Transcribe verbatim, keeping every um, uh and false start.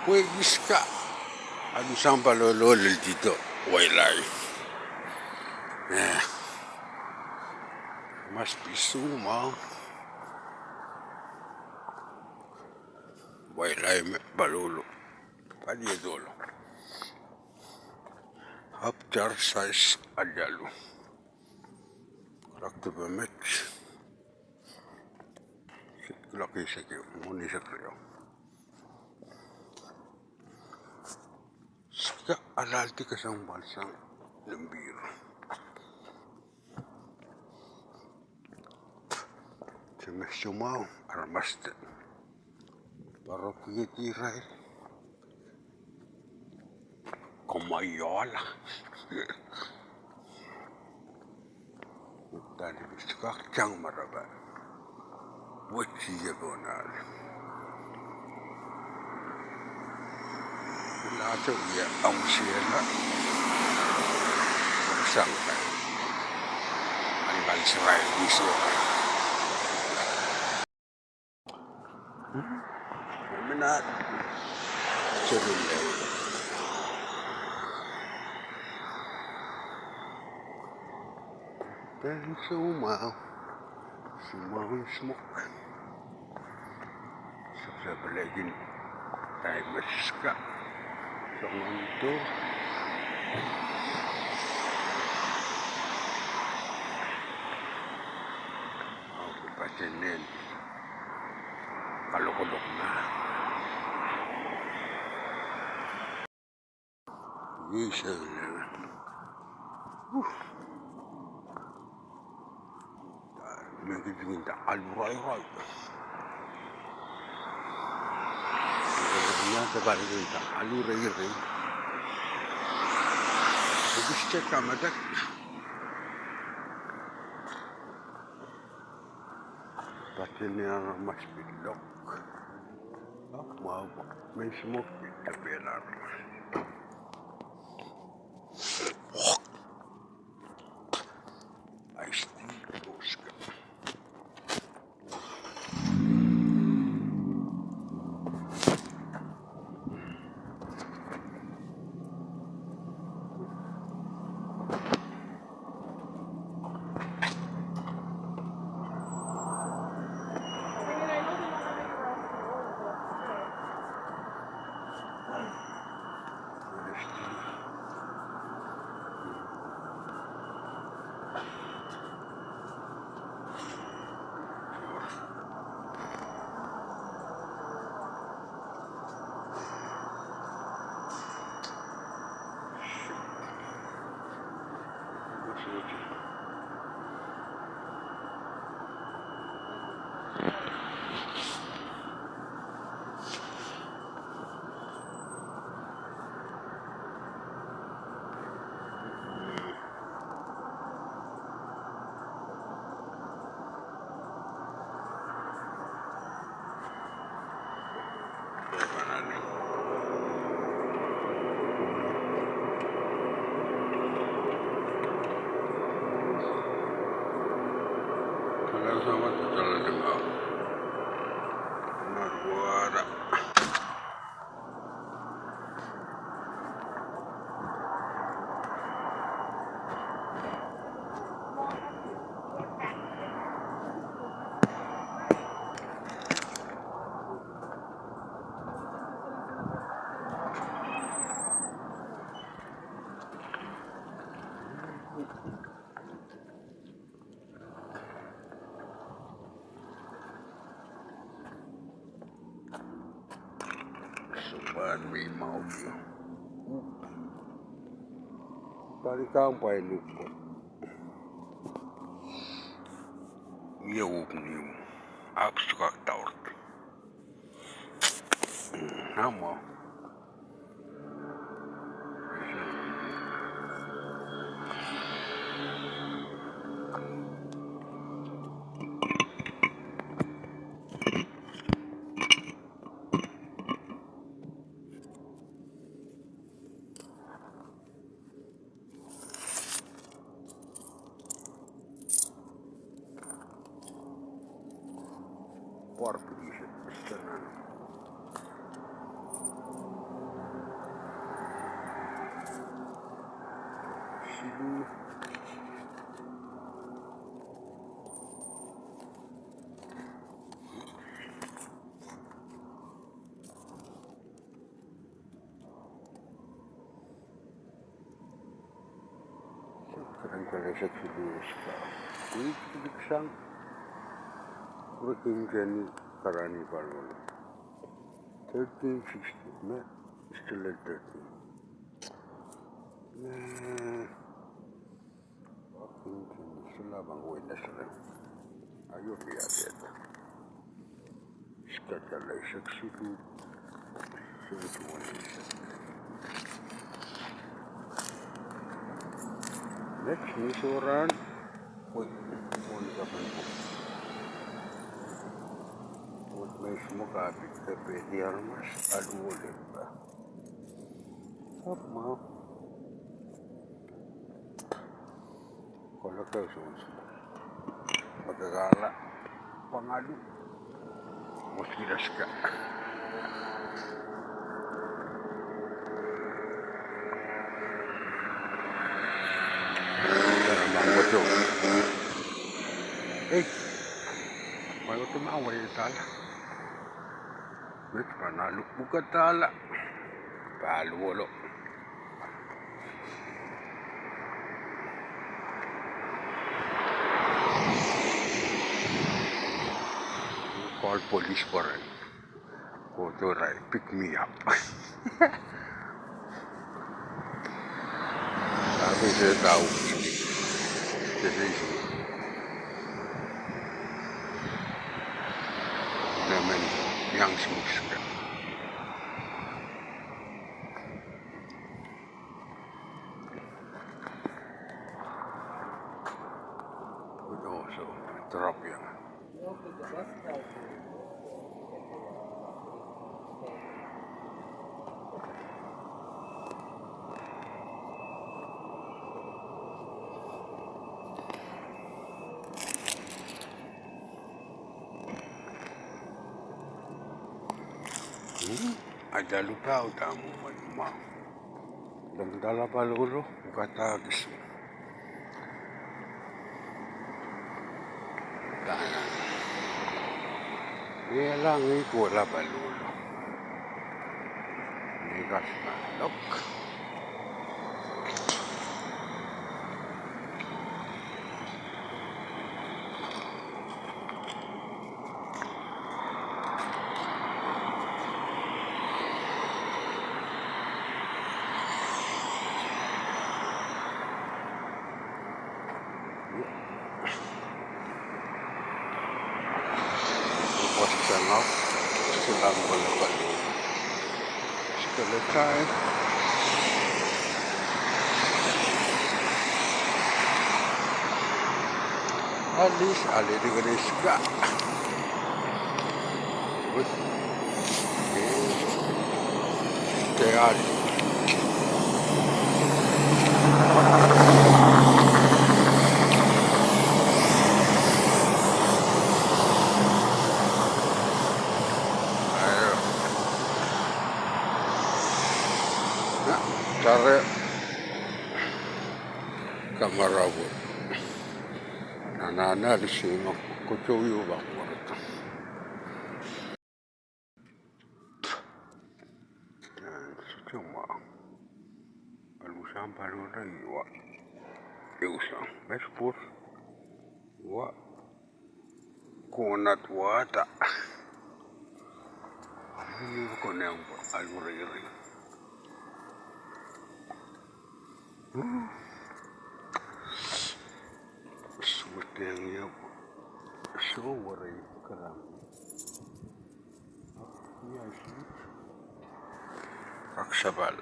Wei Iska. Alusang palohloo lel tihdo wildlife. Eh. Must be soon, ma. Wildlife me palohloo. Paliedolo. Apter size alialu. Rakte pemet. Location ke mwohni sekrio. Ska alaldi kesempwal sang limpihr. Seme soumwahu aramas de. Parokiedi irail. Komoiol. Udahn I pil kak tang marapa. Wet sie pohn ahl. Pilahte wia amwsiela. Sang kan. Ankan srai wisiela. Mena. Seri lei. Pen soumwahu. Soumwahu en smok. Sapsapwelekin. Taim me Ska. Soangen to. Au, patenen. Kalokolok na. Ih, seri lei. Uh. Me kihdi nda alurairai. Ia, se pahn nda alureirei. Ekiste ka medek. Patenen aramas pil lok. Mwahu, mensmok pil tepel aramas. Aisti, Oska. Sohpan me I mwahuki. Pali kampwain uhk. Ie uhk ni. Ahpw sohte kak daur. Amwa. Pwarpwidi se, se nan. Kalaisek siluh eisek. Wihk tikitik sang. Kurekin keni karani paliwalo. Thirteen sixty, me still at thirteen. Eh, Wakin keni solahr pahn wehla solahr. Aio pia teta. Skakala eisek siluh. Seventy-one eisek. Next, ni sohrahn. Wait, one second. Wait, me smoke a bit, the baby aramas, aluwo lel pah. Up, ma. Kolokol sohte. Pahn kala. Pahn alu. Mosquito ska. Mangweto. Ei. Mangweto ma wai tala. Met pahn alu pwukadahla. Paliwalo. Call police pwe ren kohdo irail pick me up. Tapi se tahu. Se se isi. Nemen iang smuks. Drop ia. Hmm? Ada luhpah uhdahn mwomwen mwahu. Lengdahla paliwalo, pwukada kis. Dahna. Ni alang ei kohla paliwalo. Ni kas ma lok. Wasahngahu, silang kolokol. Skeleton. Alis, aledi kene ska. Wes. Te ali. Aio. Nah, tare. Kamarawo. Nanana lisi ngo koto io bak warata. Sutuma. Alusang paliwalo iwa. Iwasang. Best put. Iwa. Konat wata. Amin konang alu riri. Sweating ia. So worry karam. Ia sweat. Aksapal.